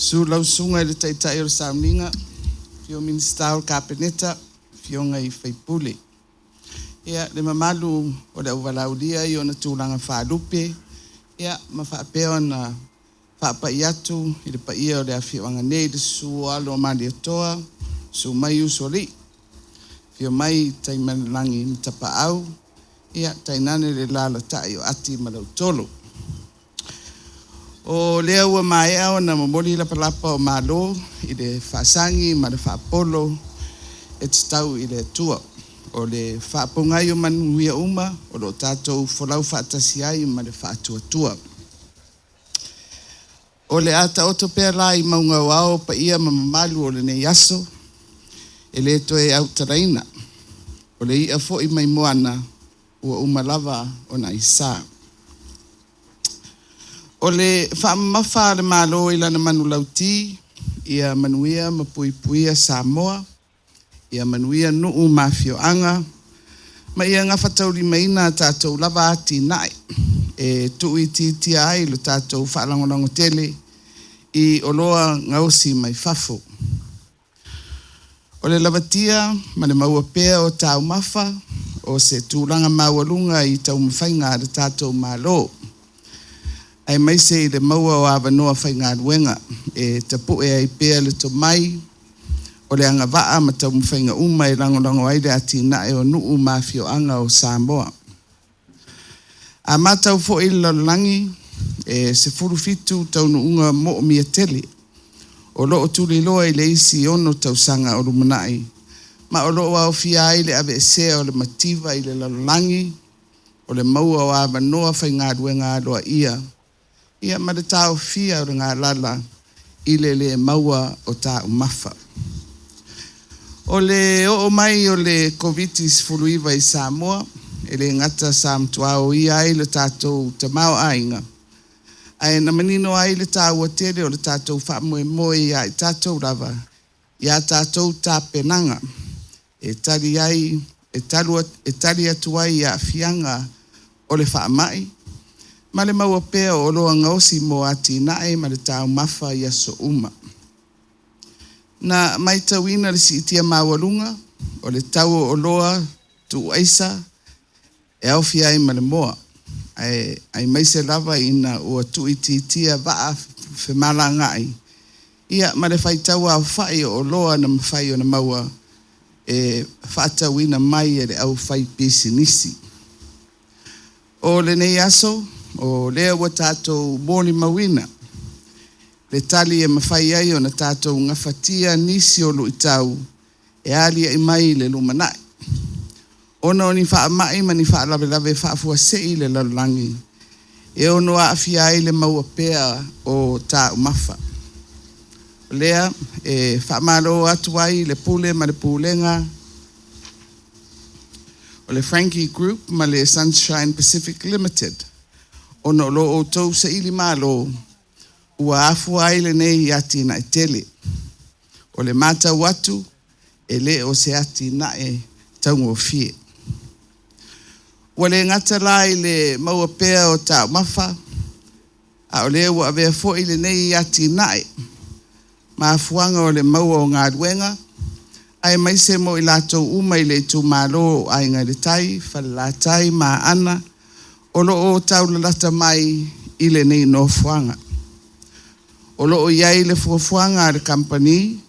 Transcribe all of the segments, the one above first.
Susu lau Susuga i le Taitai o le Sauniga, afio Minisita o le Kapeneta, afioga i sui usufono. Ia, le mamalu o le auvalaulia i ona tulaga faalupe, ia ma faapea ona faapai atu i le paia o le afioaga nei i le susu o alo o Malietoa, susu mai Usoalii, afio mai Taimalelagi ma Tapaau, ia tainane le alaalatai o Ati ma Lautolo. O lea ua maea ona momoli lapalapa o malo i le faasagi ma le faapolo e tatau i le Atua. O le faapogai o manuia uma o lo o tatou folau faatasi ai ma le faatuatua. O le a taoto pea la i mauga o ao paia ma mamalu o lenei aso, e le toe autalaina. O le i'a foi mai moana ua uma lava ona aisa. O le faamamafa a le Malo i lana manulauti, ia manuia ma puipuia Samoa, ia manuia nuu ma afioaga, ma ia gafataulimaina a tatou lava atinae e tuuitiitia ai lo tatou faalagolago tele i oloa gaosi mai fafo. O le lavatia ma le maua pea o taumafa o se tulaga maualuga i taumafaiga a le tatou Malo, aemaise i le maua o avanoa faigaluega e tapue ai pea le tomai o le agavaa ma taumafaiga uma e lagolago ai le atinae o nuu ma afioaga o Samoa. A matau foi i le lalolagi, e 17 taunuuga moomia tele o lo o tuliloa i le isi 6 tausaga o lumanai, ma o lo o aofia ai le aveesea o le mativa i le lalolagi, o le maua o avanoa faigaluega aloaia, ia ma le taofia o le galala i le le maua o taumafa. O le oo mai o le Koviti-19 i Samoa, e le gata sa matua oia ai le tatou tamaoaiga, ae na manino ai le taua tele o le tatou faamoemoe ia i tatou lava i a tatou tapenaga e tali ai e tali atu ai i aafiaga o le faamai ma le maua pea o oloa gaosi mo atinae ma le taumafa i aso uma. Na matauina le siitia maualuga o le tau o oloa tuuaisa e aofia ai ma le moa, ae aemaise lava ina ua tuuitiitia vaa femalagaai, ia ma le faitau aofai o oloa na mafai ona maua e faatauina mai e le aufaipisinisi. O lenei aso, o lea ua tatou molimauina le tali e mafai ai ona tatou gafatia nisi o luitau e aliae mai i le lumanai, ona o ni faamai ma ni faalavelave faafuasei i le lalolagi e ono aafia ai le maua pea o taumafa. O lea e faamalo atu ai le Pule ma le Pulega o le Frankie Group ma le Sunshine Pacific Limited, ona o lo outou sailimalo ua afua ai lenei atinae tele. O le matau atu, e le o se atinae taugofie. Ua le gata la i le maua pea o taumafa, a o lea ua avea foi lenei atinae ma afuaga o le maua o galuega, aemaise mo i latou uma i le itumalo o Aiga i le Tai, Falelatai ma Aana o lo o taulalata mai i lenei nofoaga. O lo o i ai le fuafuaga a le kamupani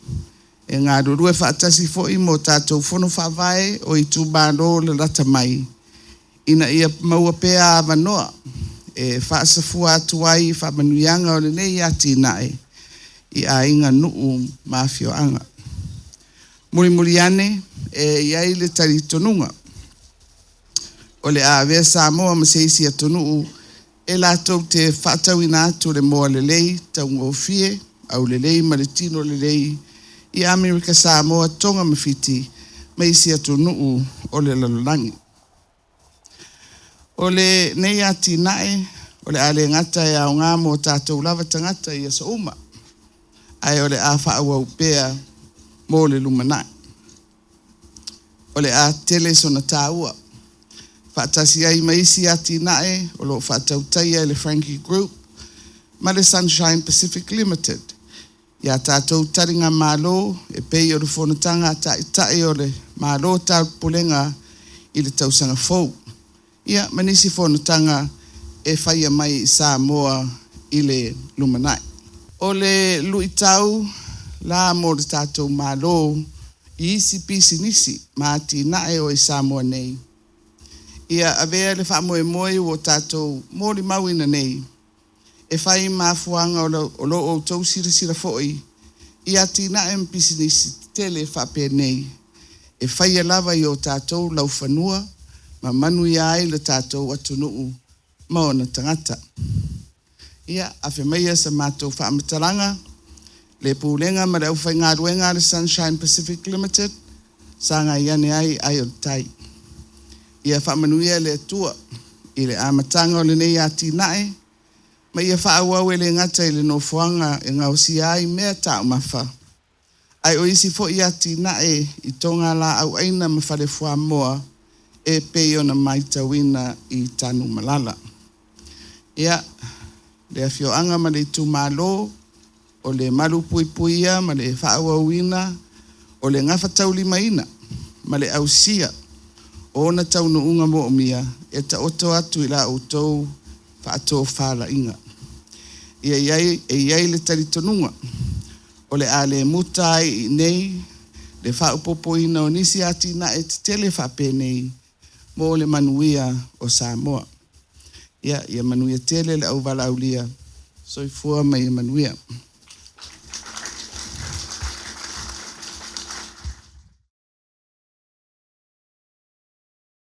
e galulue faatasi foi ma tatou Fono Faavae o itumalo lalata mai ina ia maua pea avanoa e faasafua atu ai faamanuiaga o lenei atinae i aiga, nuu ma afioaga. Mulimuli ane, e i ai le talitonuga o le a avea Samoa ma se isi atunuu e latou te faatauina atu le moa lelei, taugofie, aulelei ma le tino lelei i Amerika Samoa, Toga ma Fiti ma isi atunuu o le lalolagi. O lenei atinae o le a le gata e aoga mo tatou lava tagata i aso uma, ae o le a faaauau pea mo le lumanai. O le a tele sona taua faatasi ai ma isi atinae o lo o faatautaia e le Frankie Group ma le Sunshine Pacific Limited. I a tatou taligamalo e pei o le fonotaga a Taitai o le Malo o Taupulega i le tausaga fou, ia ma nisi fonotaga e faia mai i Samoa i le lumanai. O le luitau la mo le tatou Malo i isi pisinisi ma atinae o i Samoa nei, ia avea le faamoemoe ua tatou molimauina nei e fai ma afuaga o lo outou silasila foi i atinae ma pisinisi tetele faapenei e faia lava i o tatou laufanua ma manuia ai le tatou atunuu ma ona tagata. Ia, afe maia sa matou faamatalaga, le Pulega ma le aufaigaluega a le Sunshine Pacific Limited, sagai ane ai ai o le tai. Ia faamanuia le Atua i le amataga o lenei atinae, ma ia faaauau e le gata i le nofoaga e gaosia ai meataumafa, ae o isi foi atinae i togalaauaina ma fale fuamoa e pei ona matauina i Tanumalala. Ia, le afioaga ma le itumalo, o le malupuipuia ma le faaauauina o le gafataulimaina ma le ausia o ona taunuuga moomia e taoto atu i la outou faatofalaiga. E i ai le talitonuga o le a le muta ai i inei le faaopoopoina o nisi atinae tetele faapenei mo le manuia o Samoa. Ia manuia tele le auvalaaulia. Soifua ma ia manuia.